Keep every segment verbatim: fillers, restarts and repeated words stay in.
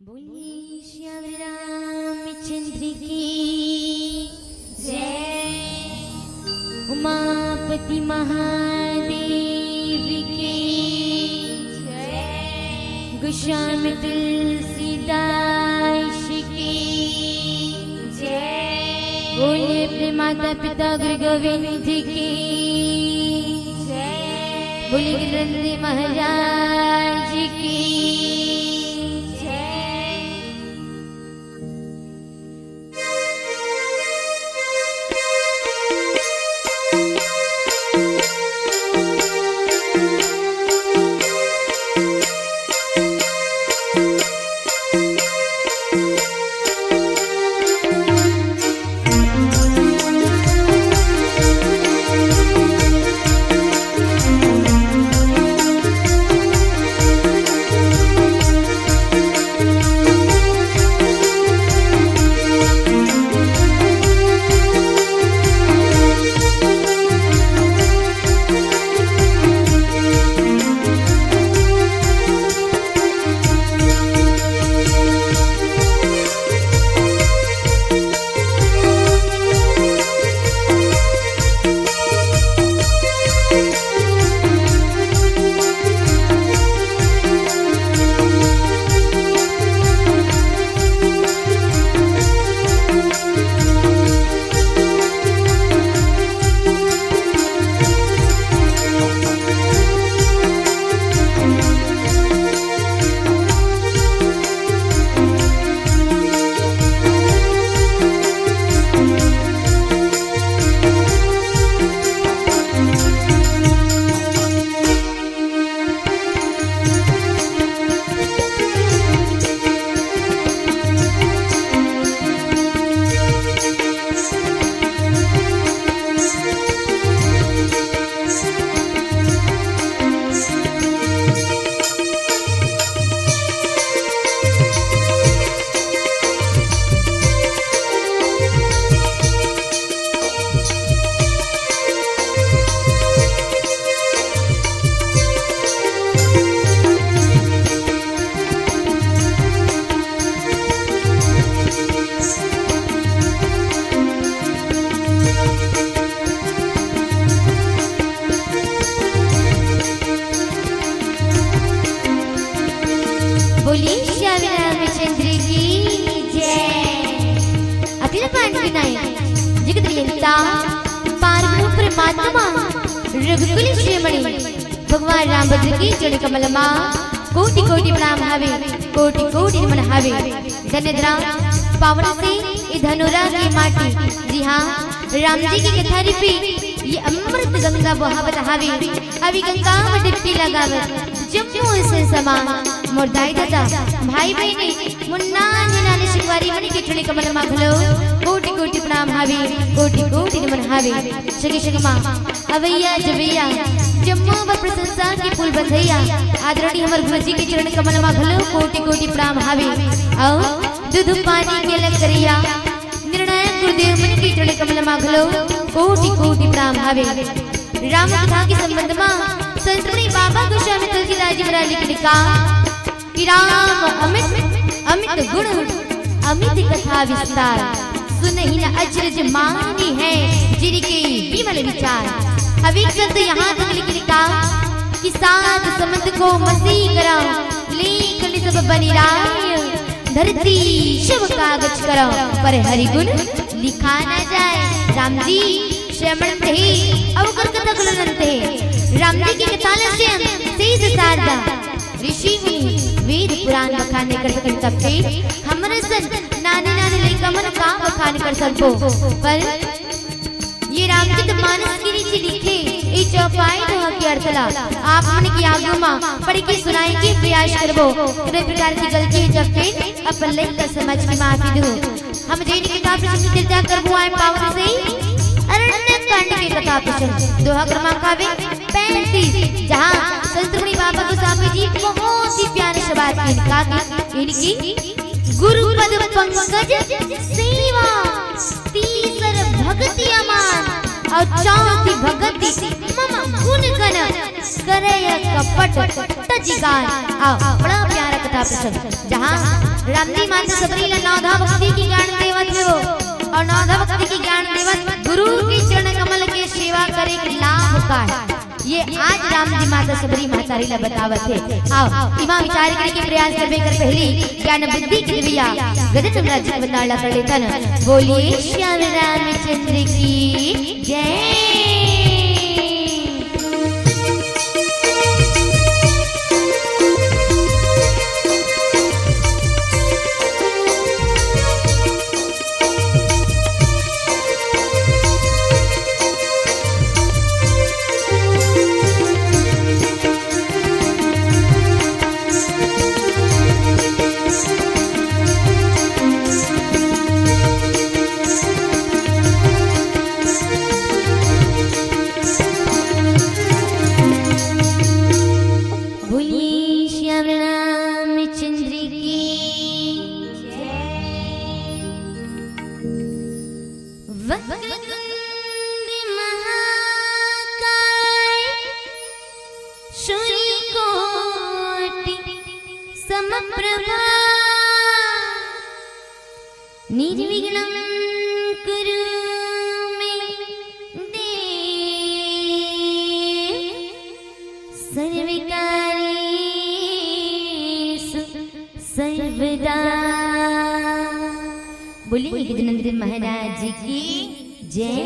बोलिए श्याम रामचंद्र की जय। उमापति महादेव की जय। गोस्वामी तुलसीदास की जय। बोलिए अपने माता पिता गुरु गोविंद की जय। बोलिए गिरिराज महाराज की जय। बोलिए श्याम रामचंद्र की जय। अखिल पांडव नायक जगत नियंता पार ब्रह्म परमात्मा रघुकुल शिरोमणि भगवान रामभद्र के चरण कमल मा कोटि कोटि प्रणाम हवे, कोटि कोटि नमन हवे। धन्य धरा पावन से ये धनोरा के माटी, जी हाँ, राम जी के कथा रूपी ये अमृत गंगा बहावत हवे। अभी गंगा में डुबकी लगावत जम्मो ऐसे समा मोर दाई ददा, भाई बहिनी, मुन्ना नानी शिकवारी मन के चुने कमल मा घलो कोटि कोटि प्रणाम हवे, कोटि कोटि नमन हवे। सगे सगे मा अवैया जवैया जम्मो बर प्रशंसा के पुल बंधैया आदरणीय हमर गुरुजी के चरण कमल मा घलो कोटि कोटि प्रणाम हवे। अउ दूध पानी के लंगरिया निर्णायक गुरुदेव मन के चरण कमल मा घलो कोटि कोटि प्रणाम हवे। राम कथा के संबंध मा संतमणि बाबा गोस्वामी तुलसीदास जी महाराज लिखिन का कि राम अमित अमित गुण अमित कथा विस्तार, सुनहिं न अचरज मानिहैं जिनके विमल विचार। अब एक संत यहाँ तक लिखिन का कि सात समंत को मसी करा, लेखन सब बनि राय, धरती शिव कागज करा, पर हरि गुण लिखा न जाय। राम जी श्रमण थे, अउ ओकर कथा घलो नंत हे। राम जी के कथा ल स्वयं शेष शारदा ऋषि मुनि वेद पुराण बखान नइ कर सकन, तब फिर हमर सन नाने नाने लइका मन का बखान कर सकबो? पर ये रामचरित मानस के नीचे लिखे ये चौपाई दोहा के अर्थ ला आप मन के आगू मा पढ़ के सुनाए के प्रयास करबो। कोनो प्रकार के गलती हे तब फिर अपन लइका समझ के माफी दो। हम जेन कथा प्रसंग चर्चा करबो आय पावन से अरण्य कांड के कथा प्रसंग दोहा क्रमांक हवे पैंतीस, जहाँ संतमणि बाबा गोस्वामी जी बहुत ही प्यारे से बात इनका की, इनकी गुरु पद पंकज सेवा, तीसर भक्ति अमान, अउ चौथी भगति मम गुण गण करय कपट तजि गान। अउ बड़ा प्यारा कथा प्रसंग, जहाँ राम जी माता सबरी ला नवधा भक्ति के ज्ञान देवत हे वो, अउ नवधा भक्ति के ज्ञान देवत गुरु के चरण कमल के सेवा करे के लाभ का हे, ये आज राम जी माता सबरी महतारी ला बतावत हे। अउ इमा विचार करे के प्रयास करबे कर पहली ज्ञान बुद्धि के दिया गजन राज के बताला कर लेथन। बोलिए श्याम रामचंद्र की जय। बोलिए श्याम रामचंद्र की जय। वक्रतुंड महाकाय सूर्यकोटि समप्रभा। निर्विघ्नं कुरु मे देव सर्वकार्येषु सर्वदा। बोलिए गजानंद महाराज की जय।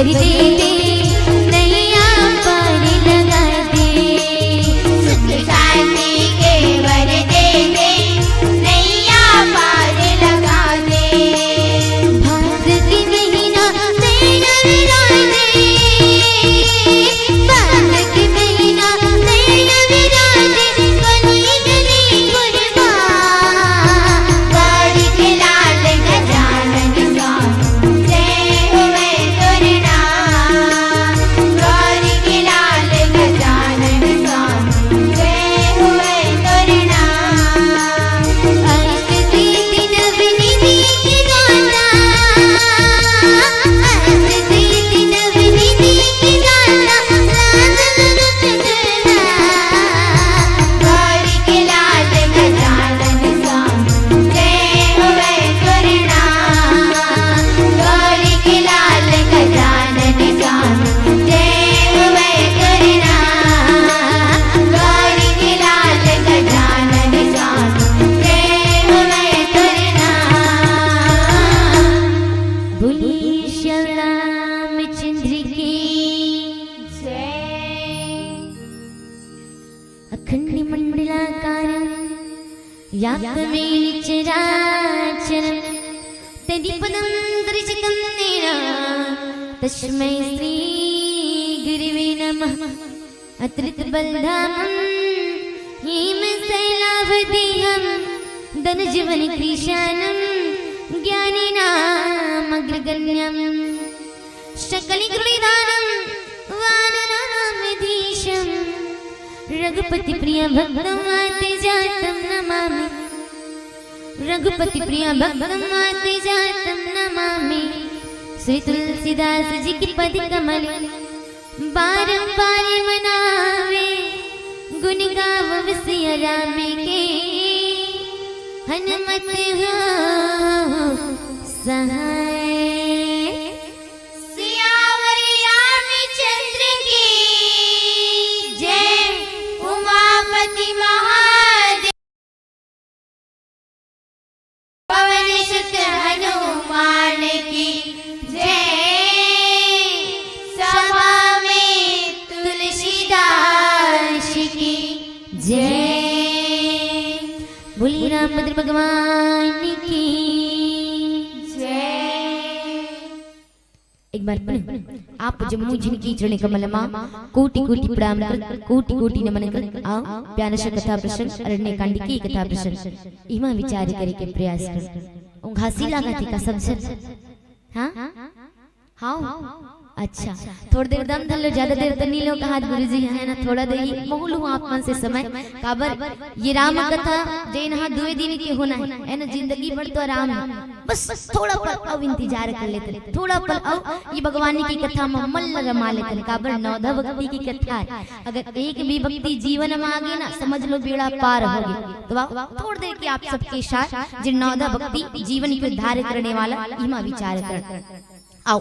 दे दे, नैया पार लगा दे। सुख शांति के वर दे दे, नैया पार लगा दे। भादो के महीना नैया विराजे, भादो के महीना नैया विराजे, गली गली गुणगान। गौरी के लाल गजानन स्वामी, जय होवे तोर नाम। गौरी के लाल गजानन स्वामी, जय होवे तोर नाम। अष्ट सिद्धि नव निधि के दाता, अष्ट सिद्धि नव निधि के दाता, राज रत्न गौरी के लाल गजानन स्वामी, जय होवे तोर नाम। गौरी के लाल गजानन स्वामी, जय होवे तोर नाम। गौरी के लाल गजानन स्वामी, जय होवे तोर नाम। बोलिए श्याम रामचंद्र की जय। अखंड मंडलाकारं व्याप्तमेन चराचरं तदिपदं दर्शितं येन तस्मै श्री गुरवे नमः। अतुलित बलधामं हेम शैलावदेहं दनुजवन क्रीशानं ज्ञानिनामग्रगण्यम्। सकलगुणनिधानं वानराणामधीशं रघुपति प्रिय भक्तं वातजातं नमामि। रघुपति प्रिय भक्तं वातजातं नमामि। श्री तुलसीदास जी के पद कमल बारंबार मनावे, गुण गावो सिया राम के हनुमत हो सहाय। सियावर रामचंद्र की जय। उमापति महादेव पवन सुत हनुमान की जय। सभा में तुलसीदास की जय। बोलिए रामभद्र भगवान की जय। एक बार पुनः आप जम्मो झन के चरण कमल मा कोटि कोटि प्रणाम कर, कोटि कोटि नमन कर। आओ प्यारा सा कथा प्रसंग, अरण्य कांड की कथा प्रसंग, इमा विचार करे के प्रयास कर। उंघासी लागत हे का सब झन? हाँ? हाँ? अच्छा, थोड़ देर दम धर लो, ज्यादा देर तो नहीं लो कहा गुरुजी, है ना? थोड़ा देर ही महू लूँ आप मन से समय। काबर ये राम कथा जैन हा दुए दिन के होना है, है ना? जिंदगी भर तो आराम है, बस थोड़ा पल अउ इंतजार कर लेते, थोड़ा पल अउ ये भगवान की कथा में मन रमा लेते। काबर नवधा भक्ति की कथा है, अगर एक भी भक्ति जीवन में आ गई ना, समझ लो बेड़ा पार हो गया। तो आओ, थोड़ी देर की आप सबके साथ जिन नवधा भक्ति जीवन के उद्धार करने वाला इमा विचार कर। आओ,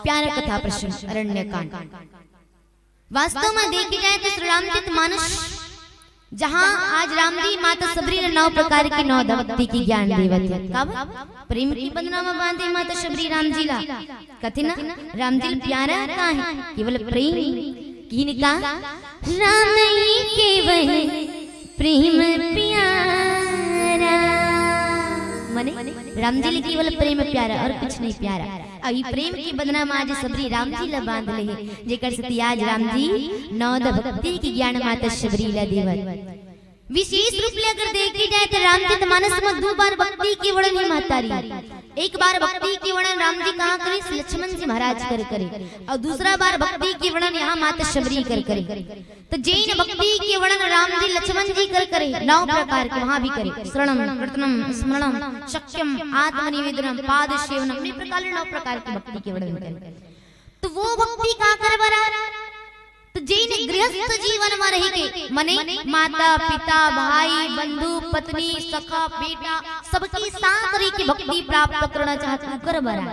प्यारा कथा प्रसंग अरण्य कांड। वास्तव में देखे जाए तो श्री रामचरित मानस, जहाँ आज राम जी माता शबरी ने नौ प्रकार की नवधा भक्ति की ज्ञान देवत है। कब? प्रेम की बंधना में बांधे माता शबरी राम जी ला। कथे ना, राम जी प्यारा का है, केवल प्रेम। किन का? राम ही केवल प्रेम प्यारा। मने राम जी ले केवल प्रेम प्यारा और कुछ नहीं प्यारा। अभी प्रेम की बंधना में आज शबरी राम जी ला बांध ले है, जेकर सेती आज राम जी नवधा भक्ति की ज्ञान माता शबरी ला देवत। विशेष रूप ले अगर देखे जाए तो रामचरित मानस में दो बार भक्ति के वर्णन है महतारी। एक बार भक्ति के वर्णन राम जी कहाँ करे? लक्ष्मण जी महाराज कर करे, और दूसरा बार भक्ति के वर्णन यहाँ माता शबरी कर करे। तो जैन भक्ति के वर्णन राम जी लक्ष्मण जी कर करे, नौ प्रकार के वहां भी करे, शरणम, कीर्तनम, स्मरणम, शक्यम, आत्मनिवेदनम, पाद सेवनम, इस प्रकार नौ प्रकार की भक्ति के वर्णन करे। तो वो भक्ति का कर बरा? तो जैन गृहस्थ जीवन में रही के, मने माता, पिता, भाई, बंधु, पत्नी, सखा, बेटा, सबके साथ रही के भक्ति प्राप्त करना चाहत, ओकर बरा।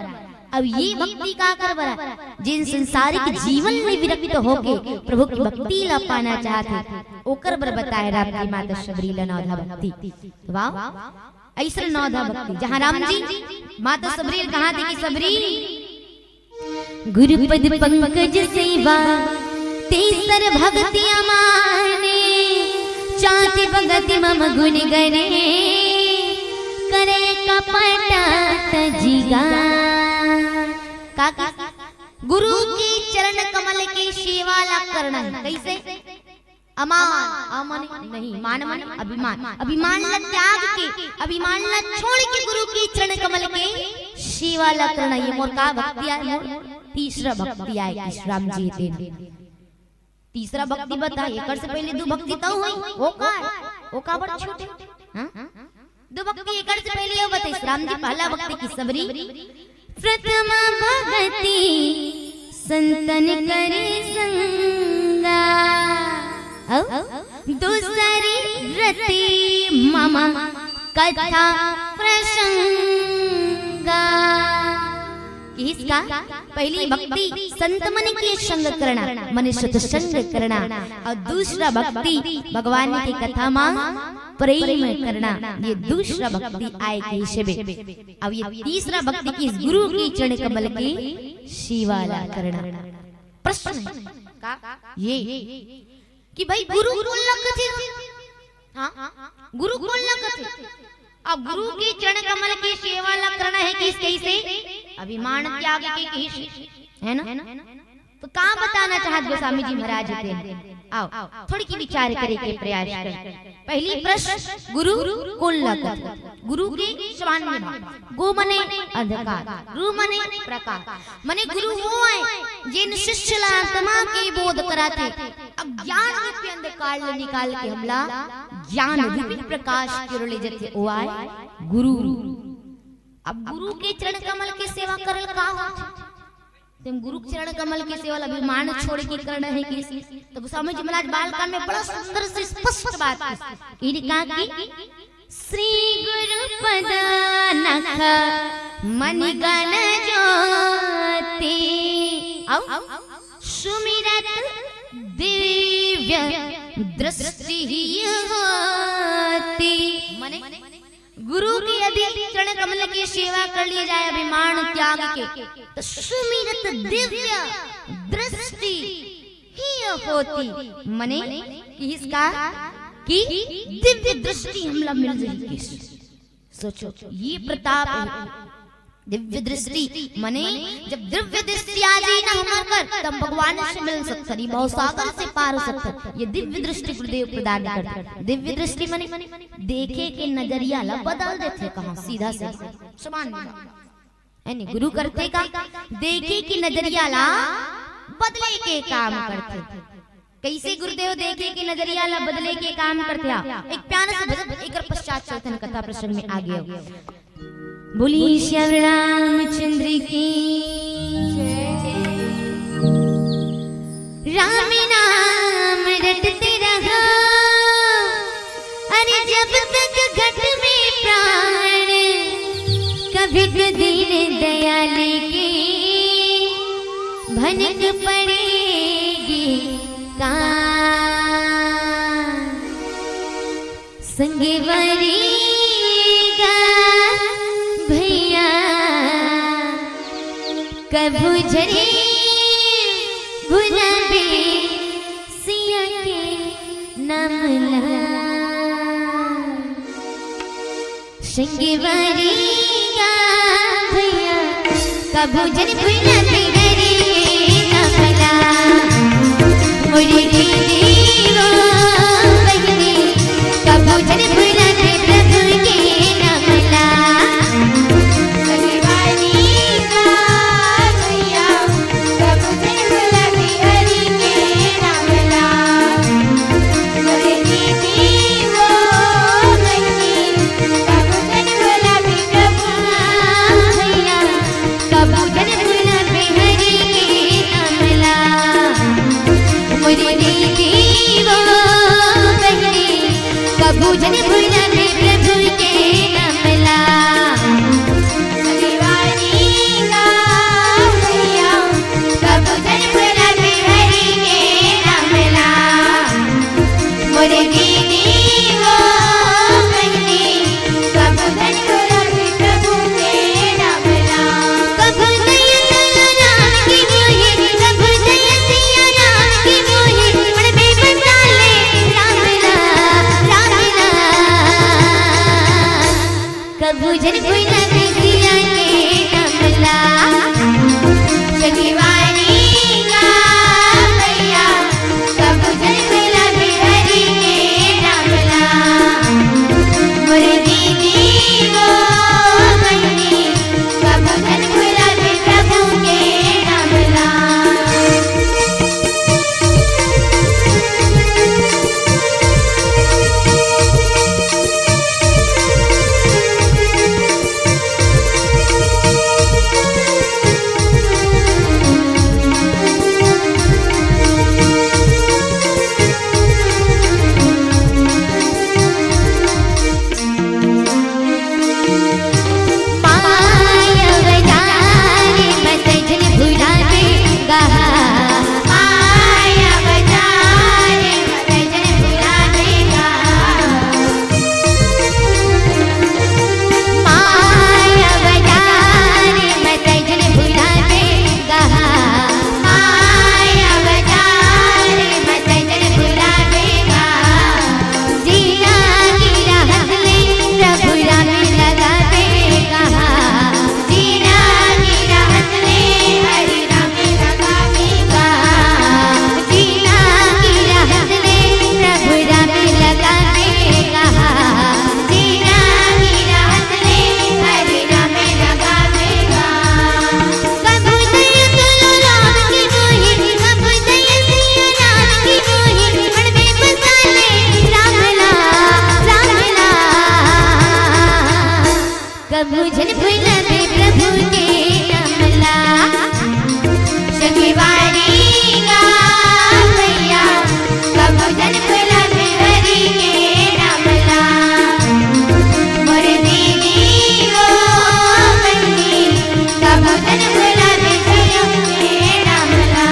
अब ये भक्ति का कर बरा? जिन संसारिक जीवन में विरक्त होके प्रभु की भक्ति ला पाना चाहत है, ओकर बर बताए राम जी माता शबरी ला नवधा भक्ति। वाह, ऐसा नवधा भक्ति जहाँ राम जी माता शबरी कहा थी कि शबरी गुरुपद पंकज सेवा, तीसर भक्ति अमाने, चाति भगति मम गुण गणे, करे कपट तजिगा। का, का? गुरु के चरण कमल के सेवा ला करना हे। कइसे? अमान, अमान नहीं, मान माने अभिमान। अभिमान ला त्याग के, अभिमान ला छोड़ के गुरु के चरण कमल के सेवा ला करना। ये मोर का भक्ति आय? मोर तीसरा भक्ति आय, इस राम जी तेन। तीसरा भक्ति बता, एकर से पहले दू भक्ति तउ होई, वो का, वो का बर छूटे? हाँ? दू भक्ति एकर से पहले ये बताइस राम जी, पहला भक्ति की सबरी। प्रथम भक्ति संतन करे संगा, अउ दूसरी रति मम कथा प्रसंगा। किहिस का? पहली भक्ति संत मन के संग करना, मने सत्संग करना, अउ दूसरा भक्ति भगवान के कथा मा प्रेम करना। ये दूसरा भक्ति आय के हिसाबे। अब ये तीसरा भक्ति किहिस गुरु के चरण कमल के सेवा ला करना। प्रश्न हे का ये कि भाई गुरु कोन ला कथे? हाँ, गुरु कोन ला कथे? अब गुरु के चरण कमल के सेवा ला करना हे किहिस, कइसे? अभिमान त्याग के किहिस, हे ना? तो का बताना चाहत गोस्वामी जी महाराज तेन? आओ, थोड़ी की विचार करे के प्रयास कर। पहली प्रश्न, गुरु कोन ला कथे? गुरु के सामान्य भाव। गो मने अंधकार, रु मने प्रकाश। मने गुरु वो आय, जेन शिष्य ला आत्मा के बोध कराथे, अज्ञान रूपी अंधकार ले निकाल के हमला ज्ञान रूपी प्रकाश के ओर ले जथे, वो आय गुरु। अब गुरु के चरण कमल के सेवा करल का होथे? तेन गुरु के चरण कमल के सेवा ला अभिमान छोड़ के करना हे किहिस। तब गोस्वामी जी महाराज बालकांड में बड़ा सुंदर से स्पष्ट बात किहिस। इनका कि श्री गुरु पद नख मणि गण ज्योति, अउ सुमिरत दिव्य दृष्टि ही होती। मने गुरु के यदि चरण कमल के सेवा कर लिया जाय अभिमान त्याग के, त सुमिरत दिव्य दृष्टि ही होती। मने किहिस का कि दिव्य दृष्टि हमला मिल जाही किहिस। सोचो, ये प्रताप हे। दिव्य दृष्टि, मने जब दिव्य दृष्टि आ जाही ना हमर कर, तब भगवान से मिल सकथन, ये भवसागर से पार हो सकथन। ये दिव्य दृष्टि गुरुदेव प्रदान करथे। दिव्य दृष्टि मने देखे के नजरिया ला बदल देथे, कहाँ सीधा से समान नहीं। हे नी, गुरु करथे का? देखे के नजरिया ला बदले के काम करथे। कइसे गुरुदेव देखे के नजरिया ला बदले के काम करथे? आओ, एक प्यारा सा भजन, एकर पश्चात चलथन कथा प्रसंग में आगे। बोलिए श्याम रामचंद्र की। राम नाम रटते रहो, अरे जब तक घट में प्राण, कभी तो दीन दयाल की भनक पड़ेगी का। संगवारी गा भैया, कभू झरे भुलाबे सिया के नाम ला। संगवारी गा भैया, कभू झरे भुलाबे हरि के नाम ला। मोरी दीदी वो बहिनी, कभू झरे भुलाबे प्रभु के नाम ला। संगवारी गा भैया, कभू झरे भुलाबे हरि के नाम ला। मोरी दीदी वो बहिनी, कभू झरे भुलाबे प्रभु भैया, कभू झरे भुलाबे हरि के नाम ला। मोरी दीदी वो बहिनी, कभू झरे भुलाबे प्रभु भूजन भूला बिटिया के नमला, शनिवारी का भैया, कभू जन भूला बिहारी के नमला, मोर दीदी वो बहिनी, कभू जन भूला प्रभु के नमला। कभू जन भूला प्रभु के नमला, शनिवारी का भैया, कभू जन भूला हरि के नमला, मोर दीदी वो बहिनी, कभू जन भूला बिटिया के नमला।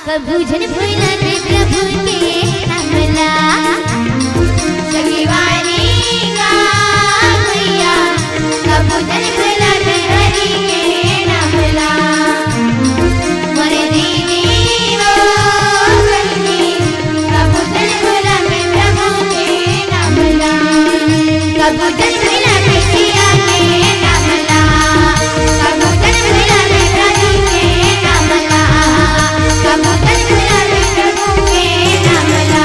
कभू जन भूला रे प्रभु के नमला, शनिवारी का भैया, कभू जन भूला हरि के नमला। मोर दीदी वो बहिनी, कभू जन भूला प्रभु के नमला। कभू जन भूला बिटिया के नमला, कभू जन भूला प्रभु के नमला, कभू जन भूला प्रभु के नमला।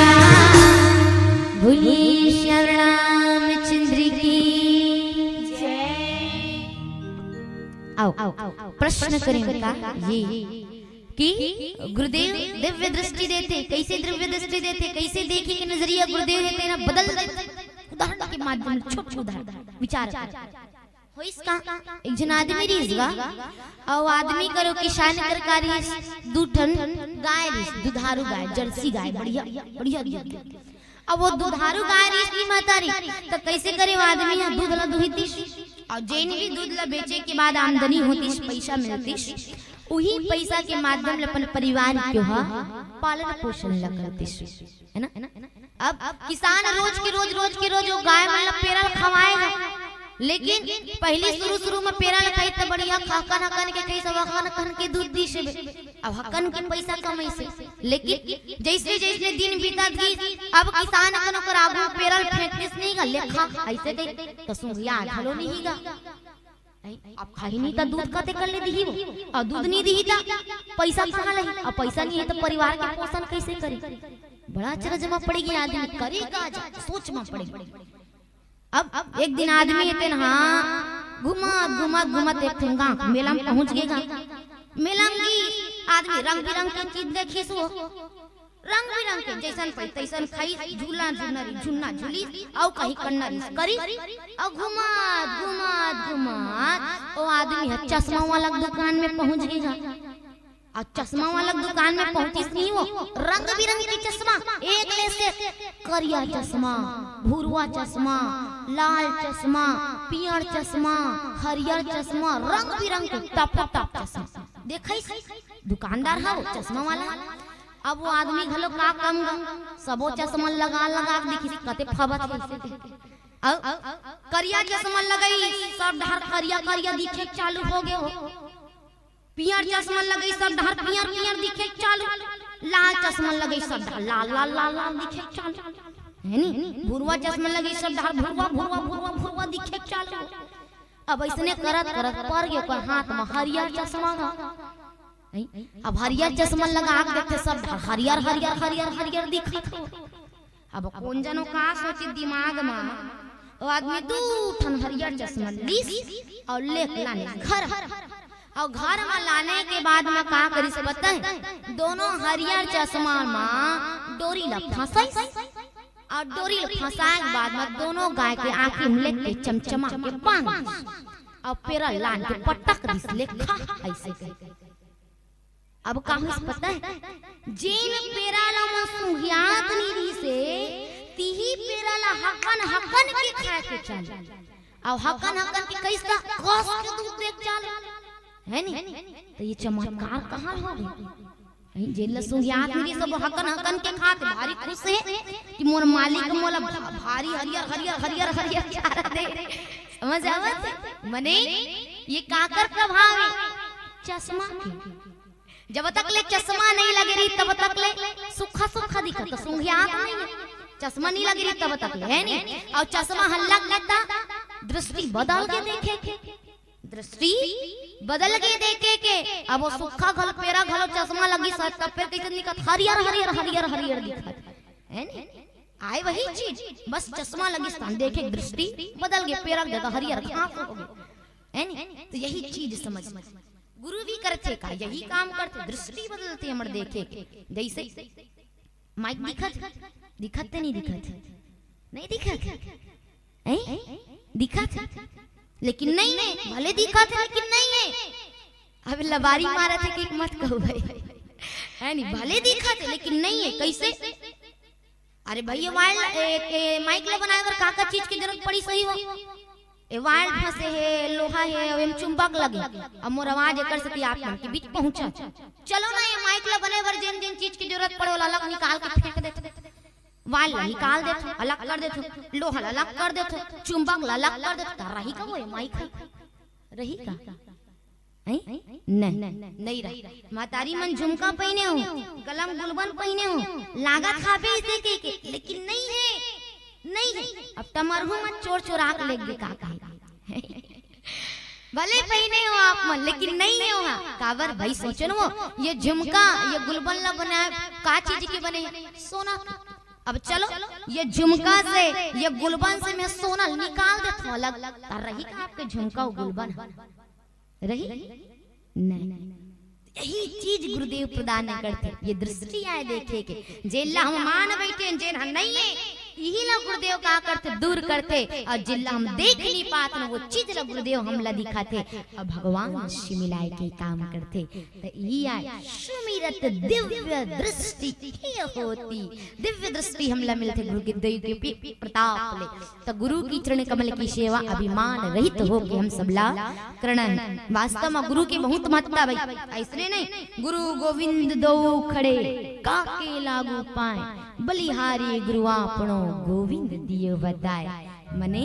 बोलिए श्याम रामचंद्र की जय। आओ, आओ, आओ, प्रश्न करें उनका ये कि गुरुदेव दिव्य दृष्टि देथे, कइसे दिव्य दृष्टि देथे, कइसे देखे के नजरिया गुरुदेव हे तेला बदल देथे। उदाहरण के माध्यम ले, छोट उदाहरण, विचार करो। होइस का, एक झन आदमी रहिस गा, अउ आदमी करो किसान कर का रहिस, दू ठन गाय रहिस, दुधारू गाय, जर्सी गाय, बढ़िया, बढ़िया दूध देथे। अब वो दुधारू गाय रहिस नी महतारी, त कइसे करे वो आदमी ह दूध ला दुहितिस, अउ जेन भी दूध ला बेचे के बाद आमदनी होतिस, पैसा मिलतिस, उही पैसा के माध्यम ले अपन परिवार के ह पालन पोषण ला करतिस, है ना? अब किसान रोज के रोज, रोज के रोज वो गाय मन ला पेरा ला खवाए गा, लेकिन पहली शुरू शुरू में पेरा ला खाई त बढ़िया हकन हकन के खाई, सब हकन हकन के दूध दिस हे। अब हकन के पैसा कमाइस हे, लेकिन जइसे जइसे दिन बीतत गिस, अब किसान अकन ओकर आगू पेरा ल फेंकतिस नहीं गा, ले खा, अइसे कही त सूंघिया घलो नहीं गा। अब खाही नहीं त दूध कते कर ले दिही वो, अउ दूध नहीं दिही त पैसा कहाँ लही, अउ पैसा नहीं हे त परिवार के पोषण कइसे करे? बड़ा अचरज म पड़ गे आदमी, करे का जा, सोच म पड़ गे। अब एक दिन आदमी हे तेन हा घूमत घूमत घूमत एक ठन गाँव मेला म पहुँच गे गा। मेला म गिस, आदमी रंग बिरंग के चीज देखिस वो, रंग बिरंग के जइसन पाइस तइसन खाइस, झूला झूलना रहिस झूलना झूलिस, अउ कहीं करना रहिस करिस, अउ घूमत घूमत घूमत वो आदमी ह चश्मा वाला के दुकान में पहुँच गे गा। अउ चश्मा वाला के दुकान में पहुँचिस नहीं वो, रंग बिरंग के चश्मा, एक ले से करिया चश्मा, भुरवा चश्मा, लाल चश्मा, पियर चश्मा, हरियर चश्मा, रंग बिरंग के टप टप चश्मा। देखइस दुकानदार ह वो चश्मा वाला। अब वो आदमी घलो का कम गा, सबो चश्मा लगा लगा के देखिस कते फबत हे। अउ करिया चश्मा लगाइस, सब डहर करिया करिया दिखे चालू हो गे वो। पियर चश्मा लगई सब डहर पियर पियर दिखे चालू, लाल चश्मा लगई सब डहर लाल लाल लाल लाल दिखे चालू, है नी? भुरवा चश्मा लगई सब डहर भुरवा भुरवा भुरवा भुरवा दिखे चालू। अब अइसने करत करत पर गे ओकर हाथ म हरियर चश्मा ह। हैं? अब हरियर चश्मा लगा के देखथे सब डहर हरियर हरियर हरियर हरियर दिखत हो। अब कोन जनो का सोचे दिमाग म, वो आदमी दू ठन हरियर चश्मा लीस अउ लेके लाने घर। अउ घर म लाने के बाद म का करिस पता है? दोनों हरियर चश्मा म डोरी ला फंसाइस अउ डोरी ला फंसाए के बाद म दोनों गाय के आँखी म लेके चमचमा के बांध दिस अउ पेरा लान के पटक दिस, ले खा अइसे कहिके। अब का होइस पता है? जेन पेरा ला मोर सुंघियात नी रिहिसे, तिही पेरा ला हकन हकन के खाए के चाही। अउ हकन हकन के कइसा? कस के दूध देख चाल, है नी? त ये चमत्कार कहाँ हो गे? हैं, जेन ला सुंघियात नी रिहिसे वो हकन हकन के खात भारी खुश हे कि मोर मालिक मोला भा-, भारी हरियर हरियर हरियर हरियर चारा दे। समझ आवत हे? मने ये काकर प्रभाव हे? चश्मा के। जब तक ले चश्मा नहीं लगे रही तब तक ले सुखा सुखा दिखत, सुंघियात नहीं है। चश्मा नहीं लगे रही तब तक ले, है नी? अउ चश्मा ह लग गे त दृष्टि बदल गे देखे के, दृष्टि बदल गे देखे के। अब वो सुखा घलो पेरा घलो चश्मा लगिस तब फेर कइसे दिखत? हरियर हरियर हरियर हरियर दिखत, है नी? आय वही चीज, बस चश्मा लगिस त देखे दृष्टि बदल गे, पेरा के जगह हरियर घास हो गे, है नी? त यही चीज समझ। गुरु भी करथे का, यही काम करथे, दृष्टि बदलथे हमर देखे के। जइसे माइक दिखत, दिखत ते नहीं दिखत, नहीं दिखत, हैं? दिखत, लेकिन नहीं है, भले दिखत हे लेकिन नहीं है। अब लबारी मारत हे कि मत कहू भाई, है नी? भले दिखत हे लेकिन नहीं है। कइसे? अरे भाई, ये वायर, ए, ए, माइक ला बनाए बर का का चीज के जरूरत पड़ी सही हो? ए वायर फंसे हे, लोहा हे, अउ एम चुंबक लगे, अब मोर आवाज एकर सेती आप मन के बीच पहुंचा। चलो ना, ये माइक ला बने बर जेन जेन चीज के जरूरत पड़े, ओला अलग निकाल के फेंक देथो, वायर ला निकाल देथो, अलग कर देथो, लोहा ला अलग कर देथो, चुंबक ला अलग कर देथो, त रही का वो ये माइक ह? रही का? हैं? नहीं, नहीं रहा। महतारी मन झुमका पहिने हो, गला म गुलबन पहिने हो, लागत हाबे इसे के, के, लेकिन नहीं है, नहीं है। अब टमरहू मन चोर चोरा के लेग गे का कहे। भले पहिने हो आप मन, लेकिन नहीं है वहाँ। काबर भाई सोचो ना वो, ये झुमका, ये गुलबन ला बनाए, का चीज के बने हे? सोना के। अब चलो, ये झुमका से, ये गुलबन से मैं सोना निकाल देथो अलग, त रही का आपके झुमका अउ गुलबन? रही? नहीं। यही चीज गुरुदेव प्रदान करथे। ये दृष्टि आय देखे के, जेन ला हम मान बइठे, जेन ह नहीं है, इही ला गुरुदेव का करथे? दूर करथे। अउ जेन ला हम देख नहीं पात ना, वो चीज ला गुरुदेव हमला दिखाथे। अउ भगवान से मिलाय के काम करथे। त इही आय सुमिरत दिव्य दृष्टि के होती। दिव्य दृष्टि हमला मिलथे गुरु के दया के प्रताप ले। त गुरु की चरण कमल की सेवा अभिमान रहित होके हम सबला करना हे। वास्तव म गुरु के बहुत महत्ता हे भाई, अइसने नहीं, गुरु गोविंद दो खड़े, काके लागू पाए, बलिहारी गुरु आपणो, गोविंद दियो बताए। मने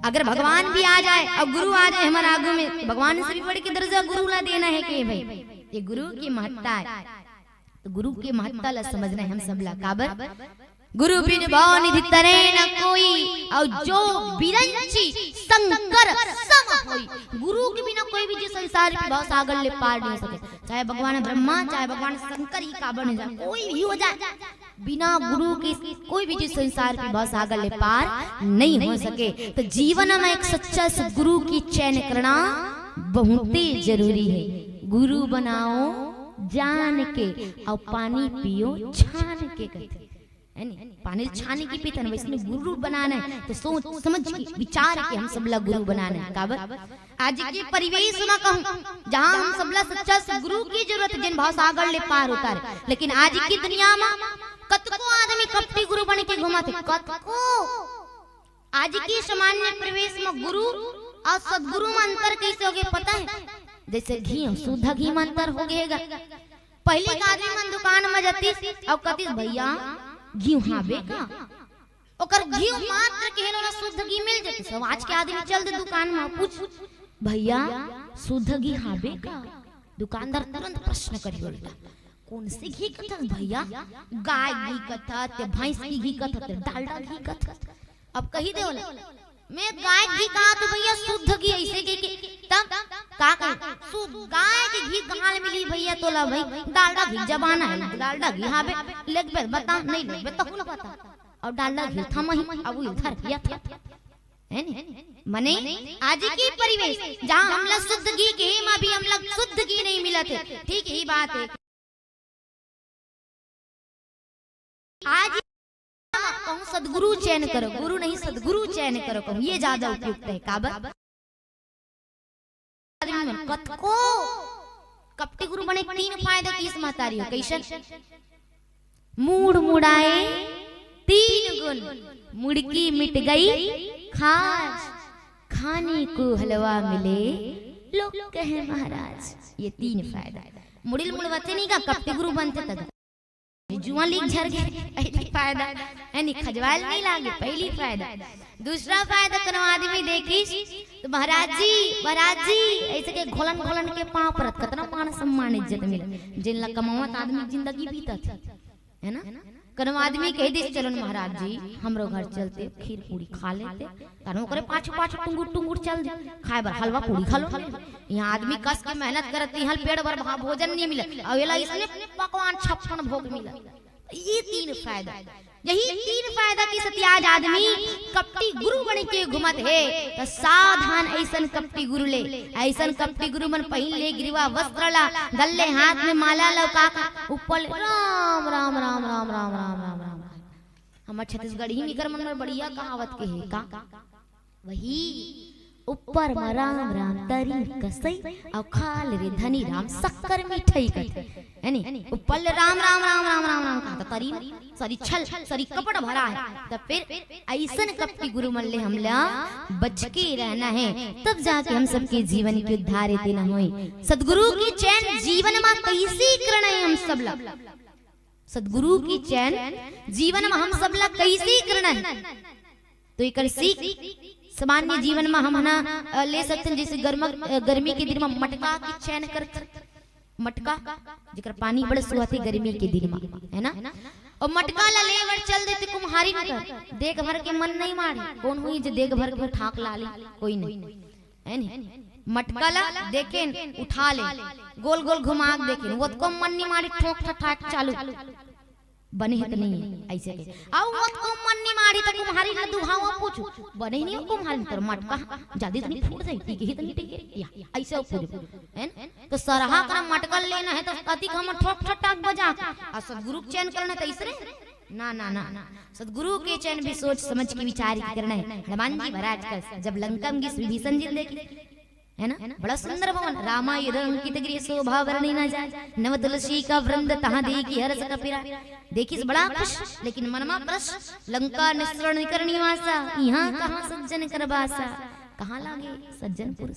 अगर भगवान भी आ जाए अउ गुरु आ जाए हमर आगू में, त भगवान से भी बढ़ के दर्जा गुरु ला देना हे के भाई, ये गुरु की महत्ता हे। त गुरु के महत्ता ला समझना हे हम सबला। काबर? गुरु बिन भव निधि तरे न कोई, अउ जो बिरंची शंकर सम होई। गुरु के बिना कोई भी जीव संसार के भव सागर ले पार नहीं हो सके। चाहे भगवान ब्रह्मा, चाहे भगवान शंकर ही काबर नहीं जाए, कोई भी हो जाए, बिना गुरु के कोई भी जीव संसार के भव सागर ले पार नहीं हो सके। त जीवन म एक सच्चा सदगुरु की चयन करना बहुते जरूरी हे। गुरु बनाओ जान के, अउ पानी पियो छान के, कथे। है नी? पानी ल छान के पीथन, वइसने गुरु बनाना हे। त सोच समझ के, विचार के हम सबला गुरु बनाना हे। काबर? आज के परिवेश म कहूं, जहां हम सबला सच्चा सदगुरु की जरूरत हे, जेन भव सागर ले पार उतारे। लेकिन आज की दुनिया म कतको आदमी कपटी गुरु बन के घूमत हे, कतको। आज की सामान्य परिवेश म गुरु अउ सदगुरु म अंतर कइसे होगे पता हे? जइसे घी अउ शुद्ध घी म अंतर होगे हे गा। पहिली के आदमी मन दुकान म जातिस अउ कतिस, "भैया, घी हाबे का?" ओकर घी मात्र के हेलो ना शुद्ध घी मिल जातिस। अब आज के आदमी चल दे दुकान म, पूछ, "भैया, शुद्ध घी हाबे का?" दुकानदार तुरंत प्रश्न करी उल्टा, "कौन से घी कथस भैया? गाय घी कथस, ते भैंस के घी कथस, ते डालडा घी कथस?" अब कही दे ओला, "मैं गाय घी कहा तो भैया शुद्ध घी," ऐसे के, के तब का कहे, "शुद्ध गाय के घी कहाँ ले मिली भैया तोला भाई? डालडा घी जमाना है, डालडा घी हाँ बे, लेके बे बता, नहीं लेके बे तो ना बता।" और डालडा घी था मही, अब वो इधर किया था, है नी? मने आज के परिवेश जहाँ हमला शुद्ध घी के, एमा भी हमला शुद्ध घी नहीं मिलत हे, ठीक ही बात है। आज कहूँ सदगुरु चयन करो, गुरु नहीं सदगुरु चयन करो कहूँ, ये ज्यादा उपयुक्त है। काबर? आदमी मन कतको कपटी गुरु बने तीन फायदा किहिस महतारी हो। कैसन? मूड़ मुड़ाए तीन गुण, मुड़की मिट गई खाज, खाने को हलवा मिले लोग कहे महाराज। ये तीन फायदा। मुड़िल मुड़वाथे नहीं का, कपटी गुरु बनथे तब जुआं लीक झर गे, पहली फायदा, यानी खजवाल नहीं लागे, पहली फायदा। दूसरा फायदा, कोनो आदमी देखिस तो महाराज जी, महाराज जी, ऐसे के घोलन घोलन के पाँव परत, कतना मान सम्मान इज्जत मिले, जिन ला कमावत आदमी जिंदगी बीतत, है ना? कोनो आदमी कह दिस, "चलो न महाराज जी, हमरो घर चलते, खीर पूरी खा लेते।" तनु ओकरे पाछू पाछू टुंगुर टुंगुर चल दे, खाए बर हलवा पूरी खा लो। यहाँ आदमी कस के मेहनत करत, यहाँ पेट भर भा-, भोजन नहीं मिले, और एला इसने पकवान छप्पन भोग मिले। ये तीन फायदा, यही तीन फायदा किहिस आज आदमी कपटी गुरु बन के घुमत हे, त सावधान ऐसन कपटी गुरु ले। ऐसन कपटी गुरु मन पहिन ले गिरवा वस्त्र ला, दल्ले हाथ में माला ला, का, का, ऊपर ले राम, राम, राम, राम, राम, राम, राम, राम। हमर छत्तीसगढ़ी में एकर मन में बढ़िया कहावत के हे का, वही ऊपर म राम राम तरी कसई, अउ खा ले रे धनी राम शक्कर मिठई कथे, है नी? ऊपर ले राम राम राम राम राम राम कहा, त तरी म सरी छल, सरी कपट भरा है। त फिर ऐसन कपटी गुरु मन ले हमला बच के रहना है, तब जाके हम सबके जीवन के उद्धार एते न होई। सदगुरु के चयन जीवन मा कैसे करना है हम सब ला? सदगुरु के चयन जीवन मा हम सब ला कैसे करना है? तो एकर सीख सामान्य जीवन मा हम ना, अ, ले सकथन, जैसे गर्म, अ, गर्मी के दिन मा मटका के चयन करथन। मटका, जेकर पानी बड़ सुहाथे गर्मी के दिन मा, है ना? और मटका ला ले बर चल देते कुम्हारिन कर, देख भर के मन नहीं मारे, कौन हुई जे देख भर के ठाक ला ले, कोई नहीं, है नी? मटका ला देखेन, उठा ले, गोल गोल घुमा के देखेन, वो तो मन नहीं मारे, ठोक ठठाक चालू। बने हे त नहीं हे, ऐसे के। अउ ओतको मन नहीं माढ़ी त कुम्हारिन ला दुहावा पूछू, बने नहीं हो कुम्हारिन, तोर मटका जल्दी तो नहीं फूट जाही, ठीक हे त नहीं ठीक हे, या, ऐसे पूछू, है ना? तो सरहा का मटका लेना है तो कतिक हम ठोक ठटाक बजा, अउ सदगुरु के चयन करना है तो ऐसे रे? ना, ना, ना, ना। सदगुरु के चयन भी सोच समझ के विचार के करना है। हनुमान जी महाराज का जब लंका में गिस विभीषण जी देखे, है ना? बड़ा सुंदर भवन, रामायण अंकित गृह शोभा वर्णि न जाय, नव तुलसी का वृंद तहाँ देखि हरष कपि राय। देखिस बड़ा खुश, लेकिन मनमा प्रश्न, लंका निस्सरण निकर निवासा, इहाँ कहाँ सज्जन कर बासा? कहाँ लागे सज्जन पुरुष?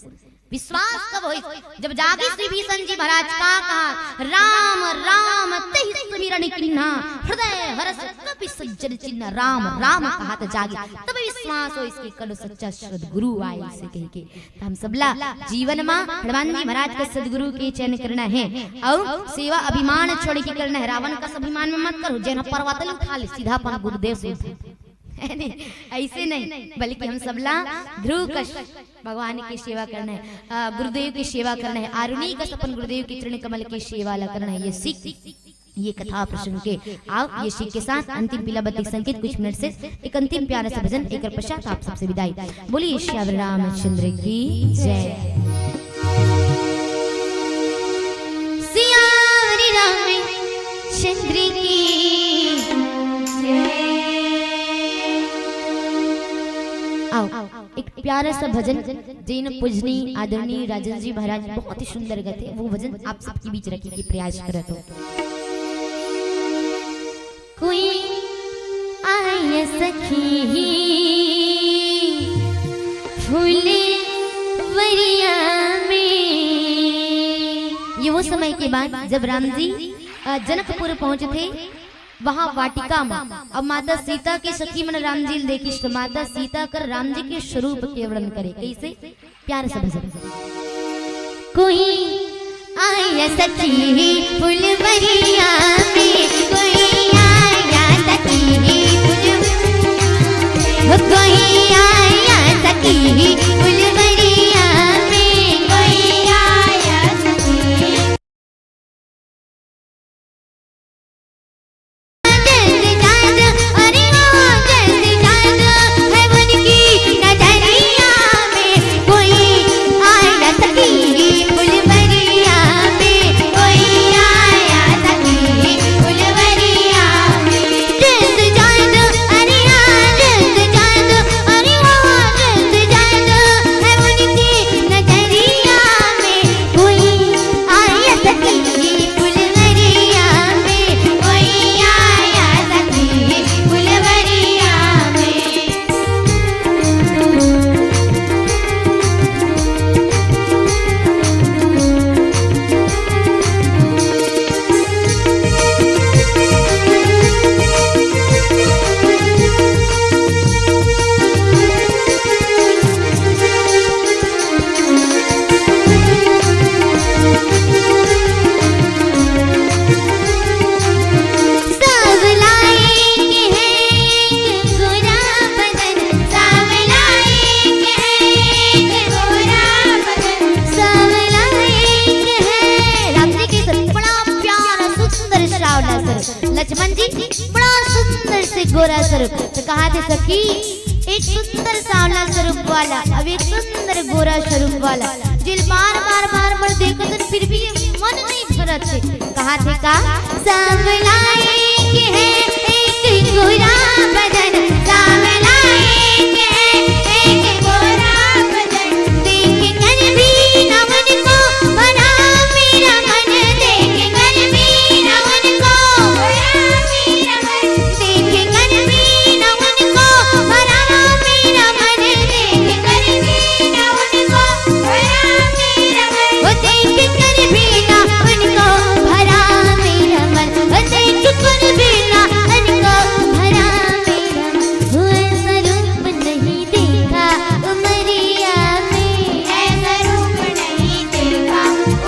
विश्वास कब होई? जब जागिस विभीषण जी महाराज का कहा, "राम राम तहि सुमिरन कीन्हा, हृदय हरष कपि सज्जन चिन्हा।" राम राम कहा त जागे, तब विश्वास होई इसके कलो सच्चा सदगुरु आए इसे कह के। त हम सबला जीवन मा हनुमान जी महाराज के सदगुरु के चयन करना है अउ सेवा अभिमान छोड़ के करना है। रावण का अभिमान में मत करो, जेन पर्वत ले उठा ले, सीधा अपन गुरुदेव से उठा। है नहीं? ऐसे नहीं, बल्कि हम सबला ध्रुव कस भगवान की सेवा करना है, अ, गुरुदेव की सेवा करना है, आरुणि कस अपन गुरुदेव के चरण कमल की सेवा ला करना है। ये सीख, ये कथा प्रसंग के, आओ, ये सीख के साथ अंतिम पीला बत्ती संकेत कुछ मिनट से एक अंतिम प्यारा सा भजन, एक पश्चात आप सबसे विदाई। बोलिए सियावर रामचंद्र की जय। सियावर रामचंद्र की जय। आओ, एक प्यारा सा भजन, जेन पूजनीय आदरणीय राजन जी महाराज बहुत ही सुंदर गाथे, वो भजन आप सबके बीच रखे के प्रयास करत हो। कोई आय सखी फुलवरिया में। ये वो समय के बात जब राम जी, अ, जनकपुर पहुंचथे, वहां वाटिका में, अब माता सीता के सखी मन राम जी ल देखिस, त माता सीता कर राम जी के स्वरूप के वर्णन करे। कैसे? प्यार से भजन। कोई आया सखी फुलवरिया में कोई, आया सखी फुल, कोई आया सखी फुलवरिया में, कोई आया सखी। जैसे चांद, अरे ओ जैसे चांद है उनकी नजरिया में, कोई आया सखी फुलवरिया में, कोई आया सखी फुलवरिया में। जैसे चांद, अरे हाँ, जैसे चांद, अरे ओ जैसे चांद है उनकी नजरिया में, कोई आया सखी फुलवरिया में, कोई आया सखी फुलवरिया में। सांवला एक है एक गोरा बदन, सांवला एक है एक गोरा बदन, सांवला एक है। राम जी के सर बड़ा प्यारा सुंदर सांवला सर, लक्ष्मण जी बड़ा सुंदर से गोरा स्वरूप। तो कहा थे सखी, एक सुंदर सांवला स्वरूप वाला, अब एक सुंदर गोरा स्वरूप वाला, जिल बार बार बार बार देखत हन, फिर भी मन नहीं भरत हे। कहा थे का? सांवला एक है एक गोरा बदन, सांवला एक है एक गोरा बदन, देख कर भी ना मन को भरा मेरा मन, देख कर भी ना मन को भरा मेरा मन, देख कर भी ना मन को भरा मेरा मन, देख कर भी ना मन को भरा मेरा मन। वो देख कर भी ना उनको भरा मेरा मन, वो देख कर भी ना उनको भरा मेरा मन। वो ऐसा रूप नहीं देखा उमरिया में, ऐसा रूप नहीं देखा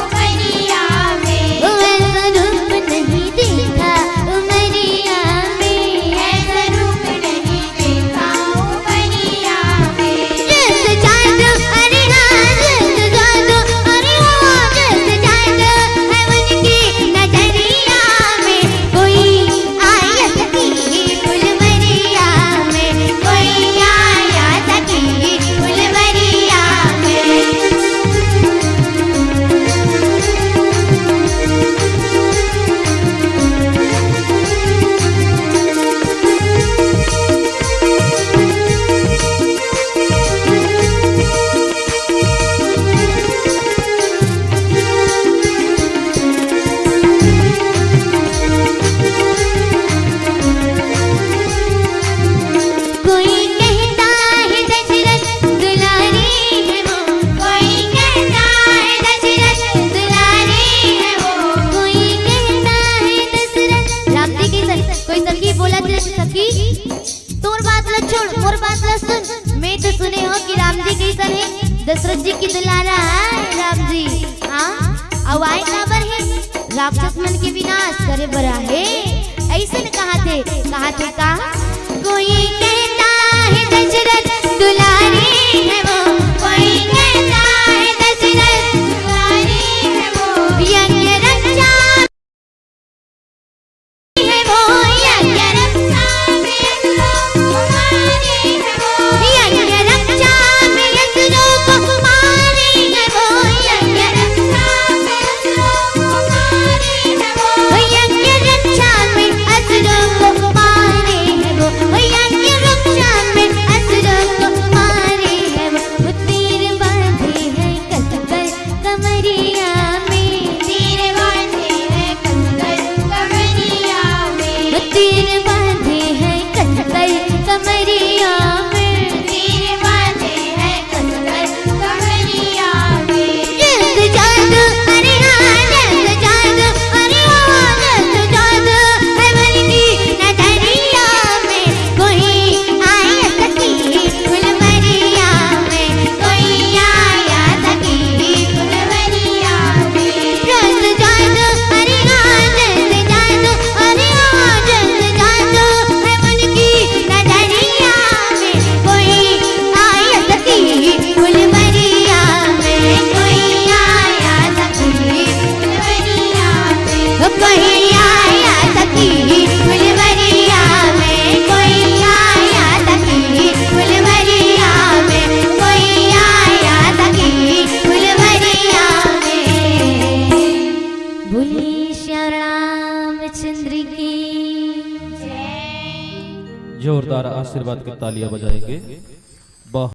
उमरिया में, वो ऐसा रूप नहीं देखा उमरिया में, ऐसा रूप नहीं देखा उमरिया में। जैसे चांद, अरे हाँ, जैसे चांद, अरे हाँ, जैसे चांद है उनकी नजरिया में, कोई आया सखी फुलवरिया में, कोई आया सखी फुलवरिया में। कोई कहता है दशरथ दुलारे हैं वो, कोई कहता है दशरथ दुलारे हैं वो, कोई कहता है दशरथ। राम जी के सखी, कोई सखी बोलत हे सखी, तोर बात ला छोड़, मोर बात ला सुन। मैं तो सुने हों कि राम जी कइसन हे, दशरथ जी के दुलारा आय राम जी। हाँ, अउ आय काबर हे? राक्षस मन के विनाश करे बर आहे। अइसन कहा थे, कहा थे का? कोई कहता है दशरथ दुलारे हैं वो, कोई कहता है दशरथ दुलारे हैं वो। यज्ञ रक्षा है वो, यज्ञ रक्षा में असुरों को मारे हैं वो। यज्ञ रक्षा में असुरों को मारे हैं वो, यज्ञ रक्षा में असुरों को मारे हैं वो। यज्ञ रक्षा में असुरों को मारे हैं वो, यज्ञ रक्षा में असुरों को मारे हैं वो। वो तीर बांधे हैं कसकर कमरिया में, तीर बांधे हैं कसकर कमरिया में, तीर बांधे हैं कसकर कमरिया में, तीर बांधे हैं कसकर कमरिया में। जैसे चांद, अरे हाँ, जैसे चांद, अरे हाँ, जैसे चांद है मन की नजरिया में, कोई आया सखी फुलवरिया में, कोई आया सखी फुलवरिया बोलिए श्याम रामचंद्र की। जोरदार आशीर्वाद की तालियां बजाएंगे।